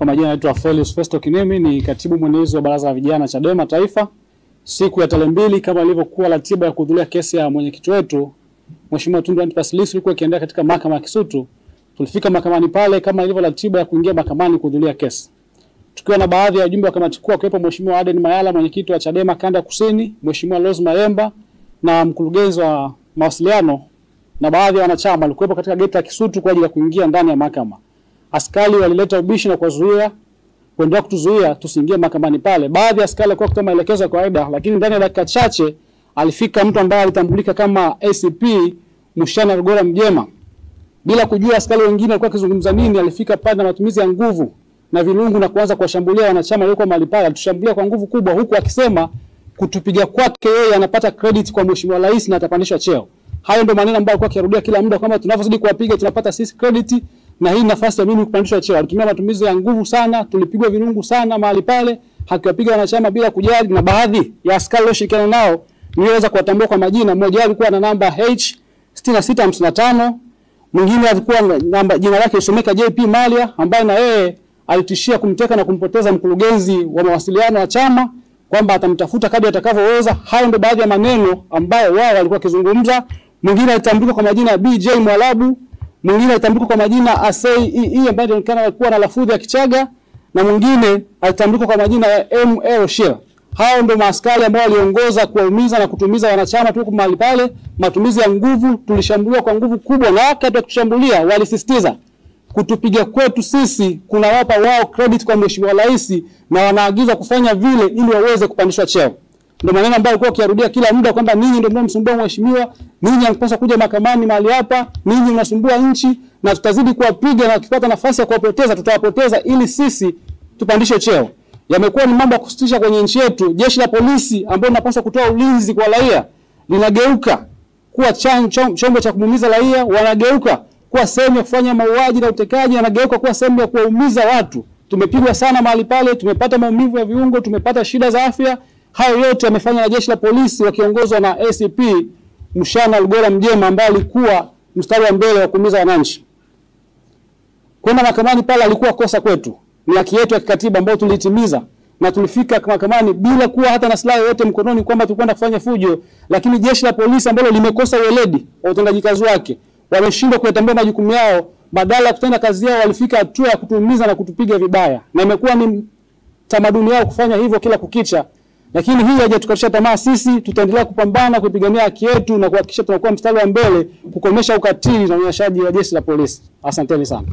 Kwa majina naitwa Felius Festo Kinemi, ni katibu mwenezi wa Baraza la Vijana Chadema Taifa. Siku ya tarehe 2 kama ilivyokuwa ratiba ya kuhudhuria kesi ya mwenyekiti wetu Mheshimiwa Tundu Antipas Lissu ilikuwa ikiendelea katika mahakama ya Kisutu, tulifika mahakamani pale kama ilivyo ratiba ya kuingia mahakamani kuhudhuria kesi. Tukiwa na baadhi ya wajumbe wa kamati kuu akiwepo Mheshimiwa Aden Mayala, mwenyekiti wa Chadema kanda ya Kusini, Mheshimiwa Rose Mayemba na mkurugenzi wa mawasiliano na baadhi ya wanachama walikuwepo katika geti la Kisutu kwa ajili ya kuingia ndani ya mahakama. Askari walileta ubishi na kuwazuia, kuendelea kutuzuia tusiingie mahakamani pale. Baadhi ya askari walikuwa kutoa maelekezo ya kawaida, lakini ndani ya dakika chache alifika mtu ambaye alitambulika kama ACP Mushana Rugora Mjema. Bila kujua askari wengine walikuwa wakizungumza nini, alifika pale na matumizi ya nguvu na vilungu na kuanza kuwashambulia wanachama waliokuwa mahali pale. Alitushambulia kwa nguvu kubwa, huku akisema kutupiga kwake yeye anapata credit kwa Mheshimiwa Rais na atapandishwa cheo. Hayo ndio maneno ambayo alikuwa akirudia kila muda kwamba tunavyozidi kuwapiga tunapata sisi credit na hii nafasi ya mimi kupandishwa cheo. Alitumia matumizi ya nguvu sana, tulipigwa virungu sana mahali pale, hakiwapiga wanachama bila kujali, na baadhi ya askari walioshirikiana nao niliweza kuwatambua kwa majina. Mmoja alikuwa na namba H6655, mwingine alikuwa namba jina lake lisomeka JP Malia, ambaye na yeye alitishia kumteka na kumpoteza mkurugenzi wa mawasiliano wa chama kwamba atamtafuta kadri atakavyoweza. Hayo ndio baadhi ya maneno ambayo wao walikuwa wakizungumza. Mwingine alitambulika kwa majina BJ Mwalabu, mwingine alitambulika kwa majina Asei EE ambaye alionekana alikuwa na lafudhi ya Kichaga, na mwingine alitambulika kwa majina ya ML Shira. Hao ndio maaskari ambao waliongoza kuwaumiza na kutumiza wanachama tu mahali pale. Matumizi ya nguvu, tulishambuliwa kwa nguvu kubwa, na wakati wa kutushambulia walisisitiza kutupiga kwetu sisi kunawapa wao credit kwa Mheshimiwa Rais na wanaagizwa kufanya vile ili waweze kupandishwa cheo. Ndio maneno ambayo alikuwa akirudia kila muda kwamba ninyi ndio mnamsumbua mheshimiwa, ninyi hampaswa kuja mahakamani mahali hapa, ninyi mnasumbua nchi na tutazidi kuwapiga na tukipata nafasi ya kuwapoteza tutawapoteza ili sisi tupandishwe cheo. Yamekuwa ni mambo ya kusitisha kwenye nchi yetu. Jeshi la polisi ambalo linapaswa kutoa ulinzi kwa raia linageuka kuwa chombo cha kumuumiza raia, wanageuka kuwa sehemu ya kufanya mauaji na utekaji, wanageuka kuwa sehemu ya kuwaumiza watu. Tumepigwa sana mahali pale, tumepata maumivu ya viungo, tumepata shida za afya. Hayo yote yamefanywa na jeshi la polisi wakiongozwa na ACP Mushana Rugora Mjema ambaye alikuwa mstari wa mbele wa kuumiza wananchi. Kwenda mahakamani pale alikuwa kosa kwetu, ni haki yetu ya kikatiba ambayo tulitimiza, na tulifika mahakamani bila kuwa hata na silaha yoyote mkononi kwamba tulikwenda kufanya fujo, lakini jeshi la polisi ambalo limekosa ueledi wa utendaji kazi wake, wameshindwa kuyatambua majukumu yao, badala ya kutenda kazi yao walifika hatua ya kutuumiza na kutupiga vibaya, na imekuwa ni tamaduni yao kufanya hivyo kila kukicha. Lakini hii haijatukatisha tamaa sisi, tutaendelea kupambana kupigania haki yetu na kuhakikisha tunakuwa mstari wa mbele kukomesha ukatili na unyanyasaji wa jeshi la polisi. Asanteni sana.